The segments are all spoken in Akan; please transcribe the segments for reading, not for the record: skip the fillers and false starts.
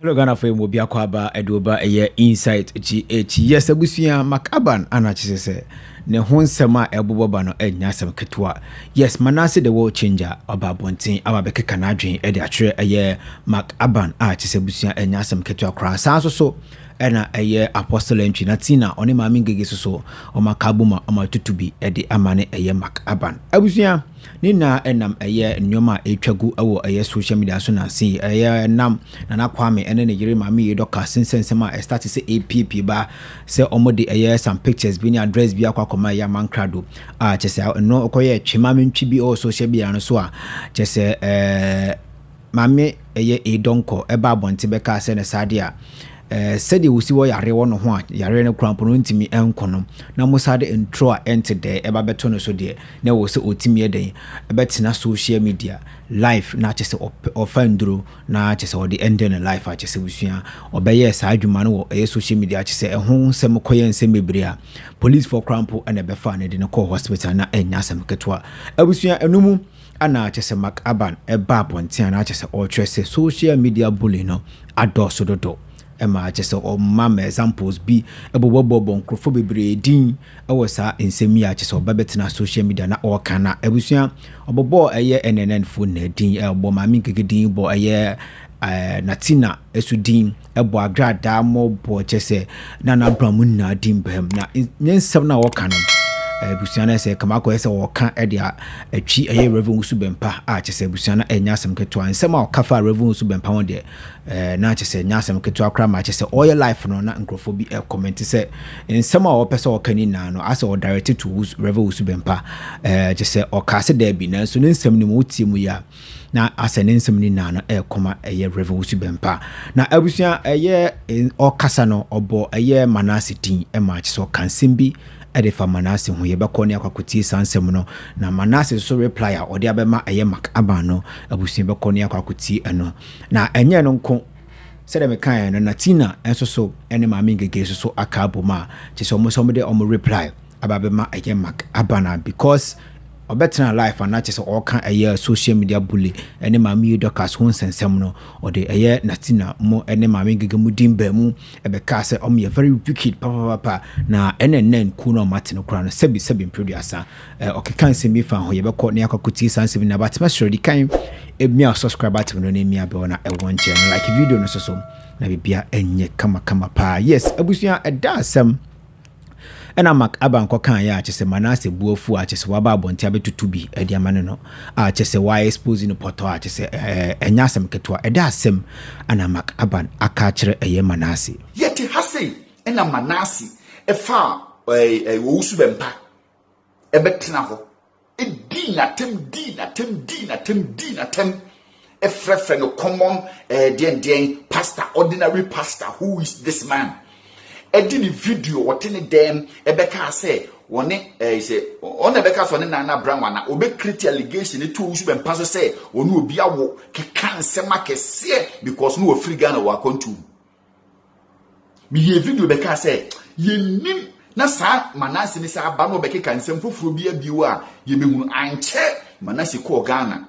Hello Ghana for mu obi akɔ aba ɛde oba ɛyɛ Insight GH. Yes, abusua, McAban ana kyerɛ sɛ ne ho nsɛm a ɛbobɔ ba no ɛnyɛ asɛm ketewa. Yes, Manase the World Changer ɔba abɔnten aba bɛkeka n'adwene ɛde atwerɛ ɛyɛ McAban a kyerɛ sɛ abusua, ɛnyɛ asɛm ketewa koraa. Saa nso so ɛna ɛyɛ Apostle Entry na Tina ɔne Maame Ngege so so ɔma ka bom a ɔma tutu bi ɛde ama ne ɛyɛ McAban. Abusua, ne nyinaa ɛnam ɛyɛ nneɛma a ɛtwa gu ɛwɔ ɛyɛ social media so nansi ɛyɛ nam Nana Kwame ɛne ne yere Maame yi dɔka sensɛnsɛm a ɛstart sɛ ɛpiepie ba sɛ ɔmo de ɛyɛ some pictures bi ne address bi akɔ akɔma ɛyɛ Amankrado a kyɛ sɛ ɛno ɔkɔyɛ twema ntwi bi ɛwɔ social media no so a kyɛ sɛ maame ɛyɛ Edɔnkɔ ɛba abɔnten bɛka sɛ ne saa deɛ a sɛdeɛ wosi wɔ yare wɔ no ho a yare no kora mpo no ntumi nkɔ no na mo saa de ntoro a ɛnte dɛ ɛba bɛto no so deɛ na ɛwɔ sɛ ɔtumi yɛ dɛn ɛbɛtena social media live na kyɛ sɛ ɔfa nduro na kyɛ sɛ ɔde ɛndɛ ne life a kyɛ sɛ busua ɔbɛyɛ saa adwuma no wɔ ɛyɛ social media, kyɛ sɛ ɛho nsɛm kɔyɛ nsɛm bebree a policefoɔ kora mpo ɛna ɛbɛfa ne de no kɔɔ hospital na ɛnya asɛm ketewa. Abusua, ɛno mu ana kyɛ sɛ McAban ɛba abɔnten a na kyɛ sɛ ɔretwerɛ sɛ social media bullying no adɔɔso dodo, ɛma kyɛ sɛ ɔma ma examples bi ɛbobɔbɔbɔ nkurɔfoɔ bebree din ɛwɔ saa nsɛm yi a kyɛ sɛ ɔba bɛtena social media na ɔreka. Na abusua, ɔbɔbɔ ɛyɛ NNN foɔ na din, ɛbɔ Maame Nkeke din, bɔ ɛyɛ Natina ɛso din, ɛbɔ Agradaa mɔbɔ kyɛ sɛ Nana Abraham nyinaa din bɛm na ne nsɛm no a wɔka no, abusua no sɛ kama akɔyɛ sɛ wɔka ɛde atwi ɛyɛ Reverend Owusu Bɛmpa a kyɛ sɛ abusua no ɛnyɛ asɛm ketewa. Nsɛm a ɔka fa Reverend Owusu Bɛmpa ho deɛ na kyɛ sɛ ɛnyɛ asɛm ketewa koraa ma kyɛ sɛ ɔyɛ live no na nkurɔfoɔ bi ɛcomment sɛ nsɛm a ɔpɛ sɛ ɔka ne nyinaa no asɛ ɔdirect to Reverend Owusu Bɛmpa. Kyɛ sɛ ɔka sɛ daabi, nanso ne nsɛm no mu wotie mu yi a na asɛ ne nsɛm no nyinaa no ɛrekɔma ɛyɛ Reverend Owusu Bɛmpa. Na abusua, ɛyɛ ɔkasa no ɔbɔ ɛyɛ Manase din ɛma kyɛ sɛ ɔka nsɛm bi ɛde fa Manase ho. Yɛbɛkɔ ne akɔakɔtie saa nsɛm no na Manase so reply a ɔde abɛma ɛyɛ Mak Aban no. Abusua, bɛkɔ ne akɔakɔtie ɛno na ɛnyɛ no nko. Sɛdeɛ mekaeɛ no, Natina nso so ɛne Maame Ngege nso so aka abom a kyɛ sɛ ɔmo nso ɔmo de ɔmo reply aba bɛma ɛyɛ Mak Aban a because ɔbɛtena live ana kyɛ sɛ ɔka ɛyɛ social media bully ɛne Maame yi Dorcas ho nsɛnsɛm no, ɔde ɛyɛ Natina mo ɛne Maame Ngege mu din baa mu ɛbɛka sɛ ɔmo yɛ very wicked papapapa na ɛne nnɛ nku no ɔmo ate no koraa no sɛbi sɛbi mpeduasa. Ɔkeka nsɛm bi fa ho. Yɛbɛkɔ ne akɔkɔtie saa nsɛm no abatema sɔrɔ di kan emia subscribe button no ne emia bell na ɛwɔ nkyɛn no, like video no so so na bibia ɛnyɛ kamakama paa. Yes, abusua, ɛda asɛm ɛna Mark Aban kɔka yɛ a kyɛ sɛ Manase buafu a kyɛ sɛ waba abɔnten abɛtutu bi ɛde ama no a kyɛ sɛ waa expose no pɔtɔ a kyɛ sɛ ɛnyɛ asɛm ketewa. Ɛda asɛm ɛna Mark Aban aka akyerɛ ɛyɛ Manase. Yɛte ha sei ɛna Manase ɛfa ɛɛ ɛɛ Owusu Bɛmpa ɛbɛtena hɔ ɛdi n'atɛm, di n'atɛm, di n'atɛm, di n'atɛm, ɛfrɛfrɛ no common deɛn deɛn pastor, ordinary pastor. Who is this man? Ɛdi ne video wɔte ne dɛm ɛbɛka sɛ wɔne sɛ ɔna ɛbɛka sɛ ɔne Nana Brown ana ɔbɛ create allegation to Owusu Bɛmpa so sɛ ɔne obi awo keka nsɛm akɛseɛ because no wɔfiri Ghana wɔ akɔntu. Meyɛ video bɛka sɛ yɛnim na saa Manase ne sɛ aba na ɔbɛkeka nsɛm foforɔ bi abio a yɛbɛhunu. Ankyɛ Manase kɔɔ Ghana.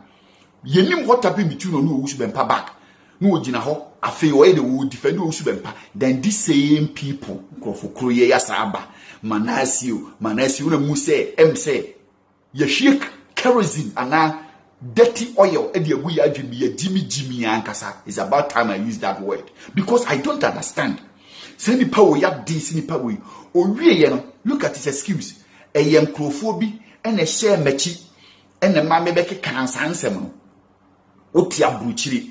Yɛnim what happened between ɔne Owusu Bɛmpa back na ɔgyina hɔ. Afei ɔyɛ de wɔ defend Owusu Bɛmpa. Then this same people, nkurɔfo koro yɛ yasa aba Manase o Manase o na mu sɛ sɛ yɛhwie kerosene anaa dirty oil ɛde agu yɛ adwene yɛ gyimi gyimi ankasa. It's about time I use that word because I don't understand sɛ nipa wɔ yɛ adi sɛ nipa wɔ yi owie yɛ no. Look at his excuse: ɛyɛ nkurɔfoɔ bi ɛna ɛhyɛ m'akyi ɛna mmaa mi bɛkeka nsa nsɛm no. Wote aburukyire,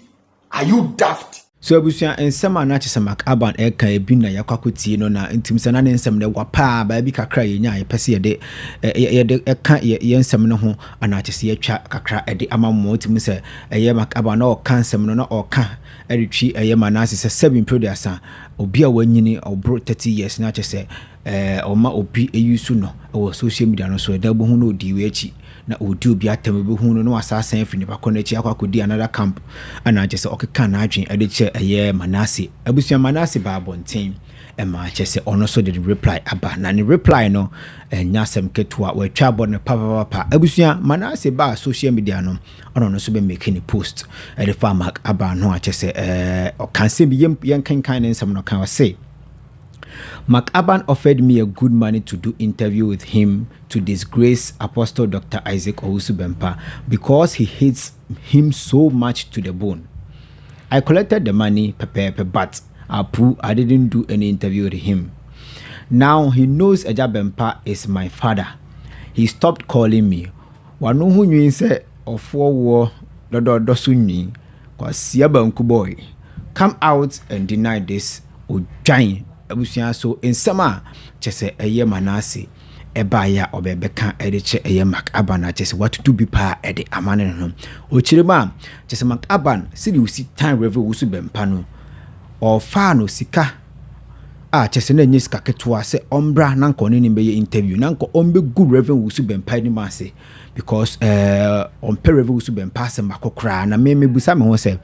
are you daft? So abusua, nsɛm a na kyerɛ sɛ Mark Aban ɛka ebi na yɛakɔ akɔtie no na ntim sɛ na ne nsɛm no ɛwa paa baabi kakra a yɛnya a yɛpɛ sɛ yɛde ɛka yɛ nsɛm no ho anaa kyerɛ sɛ yɛtwa kakra ɛde ama mo. Ntim sɛ ɛyɛ Mark Aban na ɔka nsɛm no na ɔka ɛde twi ɛyɛ Manase sɛ sɛbi mpeduasa obi a wanyini ɔboro 30 years na kyerɛ sɛ ɔma obi eyi so no ɛwɔ social media no so. Ɛda bohu na odi wei akyi na ɔdi obi atam, ebihu no na wasan afiri nipa kɔ n'akyi akɔ akɔdi another camp ɛna kyerɛ sɛ ɔkeka n'adwene ɛde kyerɛ ɛyɛ Manase. Abusua, Manase ba abɔnten. Ɛma kyerɛ sɛ ɔno nso de ne reply aba, na ne reply no ɛnyɛ asɛm ketewa, watwa abɔ no papapapa. Abusua, Manasseh baa social media no, ɔno nso bɛ make ne post ɛde fa Mark Aban ho a kyerɛ sɛ ɔka nsɛm bi, yɛnkenkan ne nsɛm no. Ɔka, ɔse, "Mark Aban offered me a good money to do interview with him to disgrace Apostle Dr. Isaac Owusu Bempah because he hates him so much to the bone. I collected the money, pepepe, but Apu, I didn't do any interview with him. Now he knows Eja Bempah is my father. He stopped calling me. Wano ho nwi sɛ ɔfoɔ wɔ dɔdɔɔdɔ so nwi. Kwasia banku boy. Come out and deny this." Odwan. Abusua, so nsɛm a kyɛ sɛ ɛyɛ Manasseh ɛbaeɛ a ɔbɛbɛka ɛde kyɛ ɛyɛ Mark Aban a kyɛ sɛ watoto bi paa ɛde ama ne no, ɔkyerɛ mu a kyɛ sɛ Mark Aban sɛdeɛ osi tan Reverend Owusu Bɛmpa no, ɔfaa no sika a kyɛ sɛ na ɛnyɛ sika ketewa sɛ ɔmbra na nka ɔne ne bɛyɛ interview na nka ɔmbɛgu Reverend Owusu Bɛmpa anim ase because ɔmpɛ Reverend Owusu Bɛmpa asɛm baako koraa. Na me mebusa me ho sɛ,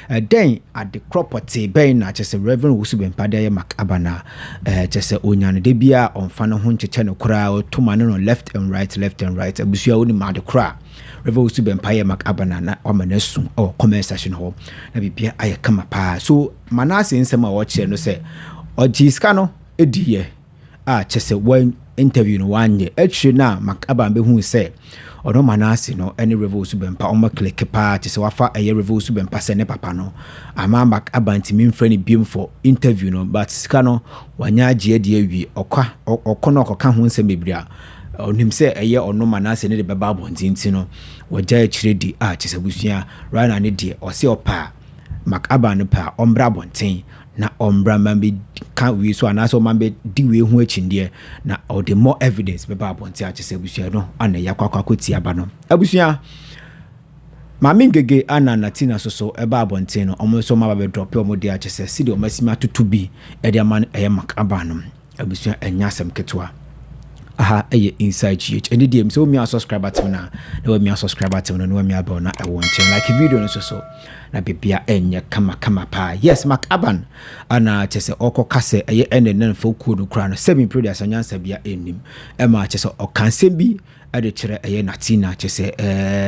ɛdɛn ade korɔ pɔtee bɛn na kyɛ sɛ Reverend Owusu Bɛmpa de ayɛ Mark Aban a kyɛ sɛ onya no de bia ɔmfa ne ho nkyekyɛ no koraa, ɔto ma no no left and right, left and right? Abusua, wonim ade korɔ a Reverend Owusu Bɛmpa yɛ Mark Aban a, na wama no asu ɛwɔ comment section hɔ na biribia ayɛ kama paa. So Manasseh nsɛm a wɔkyerɛ no sɛ ɔgye sika no diiɛ a kyɛ sɛ wɔn interview no wanyɛ. Akyire no a Mark Aban bɛhu sɛ ɔno Manasseh no ne Reverend Owusu Bɛmpa ɔmo click paa, kyɛ sɛ wafa ɛyɛ Reverend Owusu Bɛmpa sɛ ne papa no, ama Mark Aban ntumi mfrɛ no biom for interview no, but sika no wanya agye adi awie. Ɔkɔ ɔkɔ no ɔkɔka ho nsɛm bebree a ɔnim sɛ ɛyɛ ɔno Manasseh ne de bɛba abɔnten no, wɔgya akyire di a kyɛ sɛ abusua rana ne deɛ ɔsɛ ɔpɛ a Mark Aban no pɛ a, ɔmbra abɔnten na ɔmbra ma bi ka wei so anaasɛ ɔma bɛ di wei ho akyindeɛ na ɔde more evidence bɛba abɔnten a kyɛ sɛ abusua no ana ɛyɛ akɔ akɔtia aba no. Abusua, Maame Ngege ana Natina so so ɛba abɔnten no, ɔmo nso ɔmo aba bɛ drop ɔmo de akyɛ sɛ sidi ɔmo asi atoto bi ɛde ama no ɛyɛ Mark Aban no. Abusua, ɛnyɛ asɛm ketewa. Aha ɛyɛ Inside GH. Ɛne deɛ sɛ womia subscribe button no a, na wamia subscribe button no na wamia bell na ɛwɔ nkyɛn, like video no nso so na biribia ɛnyɛ kamakama paa. Yes, Mark Aban ana kyɛ sɛ ɔkɔka sɛ ɛyɛ ɛne nanfo kuo no koraa no sɛbi mpere de asanyansa bia ɛnnim, ɛma kyɛ sɛ ɔka nsɛm bi ɛde kyerɛ ɛyɛ Natina, kyɛ sɛ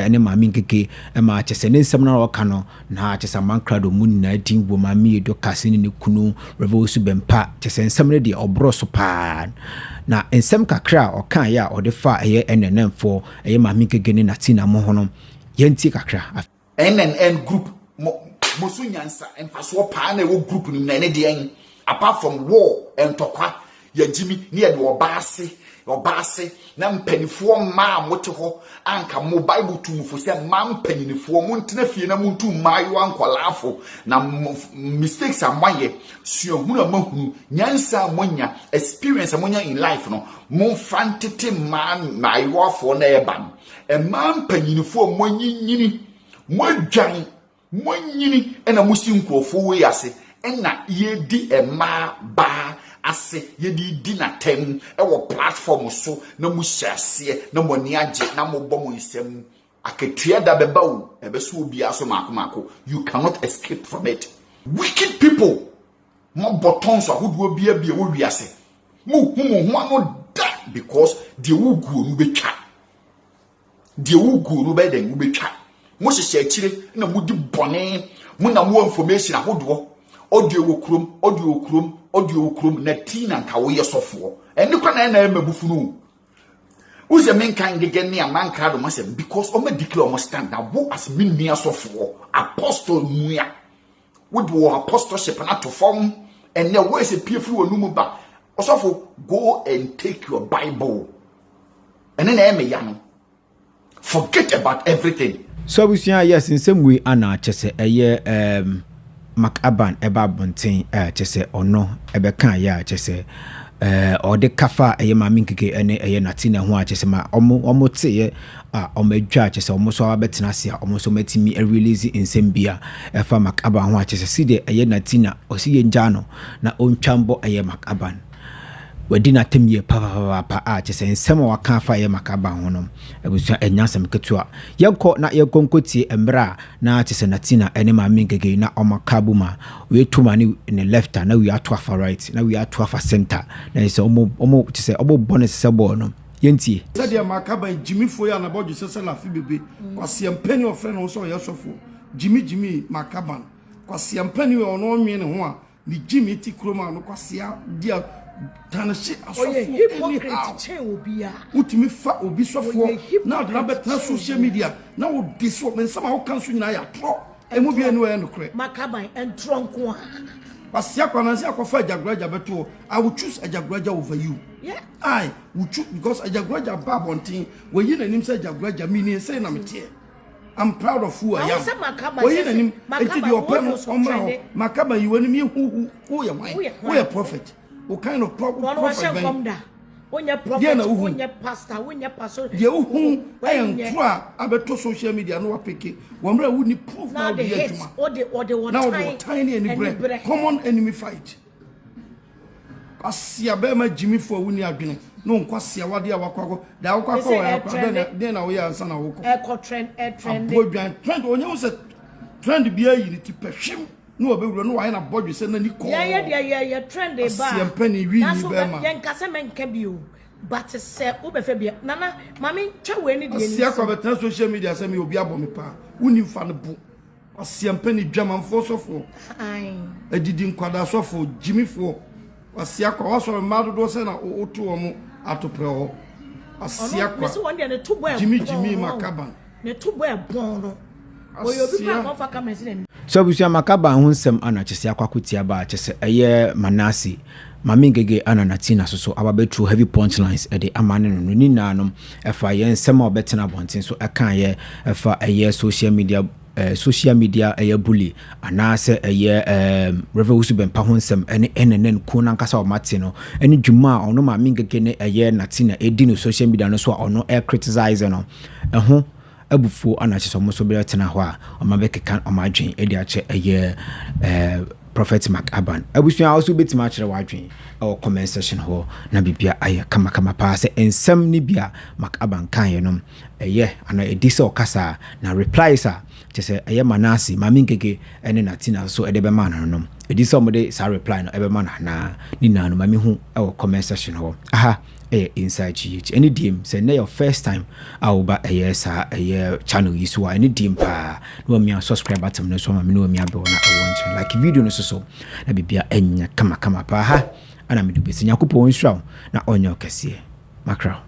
ɛne Maame Nkeke, ɛma kyɛ sɛ ne nsɛm no a ɔka no na kyɛ sɛ amankrado mu nyinaa din wɔ Maame Edo Kase ne ne kunu Reverend Owusu Bɛmpa. Kyɛ sɛ nsɛm no deɛ ɔborɔ so paa, na nsɛm kakra a ɔkaeɛ a ɔde fa ɛyɛ ɛnɛnɛmfoɔ ɛyɛ Maame Nkeke ne Natina mo ho no, yɛntie kakra. NNN group mo so nyansa mfasoɔ paa na ɛwɔ group no mu na ɛne deɛn apart from war, ntɔkwa, yɛgyimi ne yɛde ɔbaa ase, ɔbaa ase na mpanimfoɔ mmaa a mote hɔ anka mo Bible tu mu fo sɛ mmaa mpanyinifoɔ montena fie na montu mmaayewa nkɔlaafo na mistakes a moayɛ, suahunu a moahunu, nyansa a moanya, experience a moanya in life no, momfa ntete mmaa mmaayewafoɔ na ɛba no. Mmaa mpanyinifoɔ a moanyinyini, moadwan, moanyini ɛna mosi nkurɔfoɔ wei ase ɛna yɛdi mmaa baa ase, yɛde di n'atɛm ɛwɔ platform so na mo hyɛ aseɛ na mo ani agye na mo bɔ mo nsam. Akatua da bɛba o, ɛbɛso obiara so maako maako. You cannot escape from it. Wicked people, mo bɔ tɔns ahodoɔ bia bia wɔ wiase, mo hu mo ho ano da because deɛ woguo no bɛtwa, deɛ woguo no bɛyɛ dɛn wobɛtwa. Mo hyehyɛ akyire na mo di bɔne, mo na mo wɔ information ahodoɔ, audio wɔ kurom, audio wɔ kurom, audio wɔ kurom. Na tii na nka woyɛ sɔfoɔ ɛne kora na ɛna ɛma bufu no wosɛ menka Ngege ne amanka do masɛm because ɔma declare ɔmo stand na wo as me nua sɔfoɔ apostle nua wode wɔ apostleship na to fam. Ɛnɛ wo sɛ pie firi wɔ no mu ba ɔsɔfo, go and take your Bible. Ɛne na ɛmɛ ya no, forget about everything. So abusua, yes, nsɛm wei ana kyɛ sɛ ɛyɛ Mark Aban ɛba abɔnten a kyɛ sɛ ɔno ɛbɛka yɛ a kyɛ sɛ ɔde kafa ɛyɛ Maame Nkeke ɛne ɛyɛ Natina ho a kyɛ sɛ ma ɔmo teeɛ a ɔmo adwa kyɛ sɛ ɔmo nso abɛtena ase a ɔmo nso ɔmo release nsɛm bi a ɛfa Mark Aban ho a kyɛ sɛ si deɛ ɛyɛ Natina ɔsi yɛ ngya no na ɔntwa mbɔ ɛyɛ Mark Aban. Wadi n'atam yie papapaapa a kyerɛ sɛ nsɛm a waka afa ɛyɛ Makaban ho no, abusua ɛnyɛ asɛm ketewa. Yɛnkɔ na yɛnkɔ nkɔtie mmerɛ a na kyerɛ sɛ Natina ne Maame Ngege na wɔaka abom a wei to ma ne ne left a na wei ato afa right na wei ato afa center na kyerɛ sɛ wɔn wɔn kyerɛ sɛ wɔbɔ no sɛ bɔɔl no. Yɛntie. Sɛdeɛ Makaban gyimifoɔ yi a n'abɔdwesɛ sɛ Lafi Bebe, kwaseampani a ɔfrɛ ne ho sɛ ɔyɛ sɔfoɔ, gyimi gyimi Makaban, kwaseampani a ɔno ɔnwene ne ho a Ne Jimmy te kurom a no kwasea di a tanehye asɔfoɔ anyhow. Wotumi fa obi sɔfoɔ na ɔde no abɛtena social media na wode so me nsɛm a woka nso nyinaa yɛ atorɔ. Emu bi ani ɔyɛ nokorɛ. Makaban ntorɔ nko a. Kwasea Kwanansi akɔfa Agyagoragya bɛto hɔ. I will choose Agyagoragya over you. Yeah. I will choose because Agyagoragya ba abɔnten wayi n'anim sɛ Agyagoragya meaning sei na meteɛ. I'm proud of who I am. Oyi n'anim eti deɛ ɔpɛ no ɔmmra hɔ. Makaba yi w'anim yɛ huhu. Woyɛ hwan? Woyɛ prophet. Wo kind of prophet bɛn? Deɛ na wohu? Deɛ wohu ɛyɛ ntoro a abɛtɔ social media na wapeke wɔn mmerɛ wonni proof na wode yɛ adwuma. Na wode ɔtan ne anibrɛ. Common enemy fight. Kwasia bɛrima gyimifo a wonni adwene ne wo nkwasea wade a wakɔ akɔ deɛ awokɔ akɔ wɔ akɔ dɛn na dɛn na woyɛ ansa na wokɔ ɛkɔ trend ɛtrend aboa dwan trend onye ho sɛ trend bi ayi ne ti pɛ hwem ne wɔbɛwura ne wayɛ na bɔdwe sɛ n'ani kɔɔ yɛyɛ deɛ yɛyɛ trend ba aseɛ mpani wi ni bɛrima yɛnka sɛ mɛnka bi o but sɛ wobɛfɛ bia nana maame ntwa wei ne deɛ ni aseɛ akɔ abɛtena social media sɛ me obi abɔ me paa wonim fa no bo Kwasia mpani, dwamanfoɔ sɔfoɔ, adidi nkwadaa sɔfoɔ, gyimifoɔ, kwasia kwa, wasɔre mmaa dodoɔ sɛ na woto wɔn atoprɛ hɔ. Kwasia kwa, gyimi gyimi makaban. Kwasia. So abusua makaban ho nsɛm ana kyesɛ akɔ akotia ba a kyesɛ ɛyɛ Manase, Mame Ngege ana Natina soso aba bɛturo heavy punch lines ɛde ama ne no no ne nyinaa nom ɛfa yɛ nsɛm a ɔbɛtena abɔnten so ɛkaeɛ ɛfa ɛyɛ social media eh, social media ɛyɛ bully anaasɛ ɛyɛ eh, Reverend Wusu Bɛmpa ho nsɛm ɛne NNN kuo no ankasa a wɔate no ɛne dwuma a ɔno Maame Ngege ne ɛyɛ Natina ɛdi no social media no so a ɔno ɛ criticize no ɛho abufuo ana kyerɛ sɛ ɔmo nso bɛtena hɔ a ɔmo abɛkeka ɔmo adwen ɛde akyɛ ɛyɛ eh, Prophet Mark Aban abusua a ɔso bɛtumi akyerɛ w'adwen ɛwɔ comment section hɔ na biribia ayɛ kamakama paa sɛ nsɛm no bi a Mark Aban kaeɛ no Ɛyɛ anaa ɛdi sɛ ɔkasa a, na replies a kyerɛ sɛ ɛyɛ Manase, Maame Ngege ne Natina nso de bɛma no no, ɛdi sɛ wɔde saa reply no bɛma no anaa? Ne nyinaa no ma me hu wɔ comment section hɔ. Aha ɛyɛ Inside GH. Ɛne diem, sɛ nnɛ yɛ first time a woba ɛyɛ saa ɛyɛ channel yi so a, ɛne diem paa na wamia subscribe button no so ama me ne wamia bell na ɛwɔ nkyɛn. Like video no so so na bibia ɛnyɛ kamakama paa. Ha ana mede bɛsi. Nyankopɔn nhyira wo na ɔnyɛ wo kɛseɛ. Makra wo.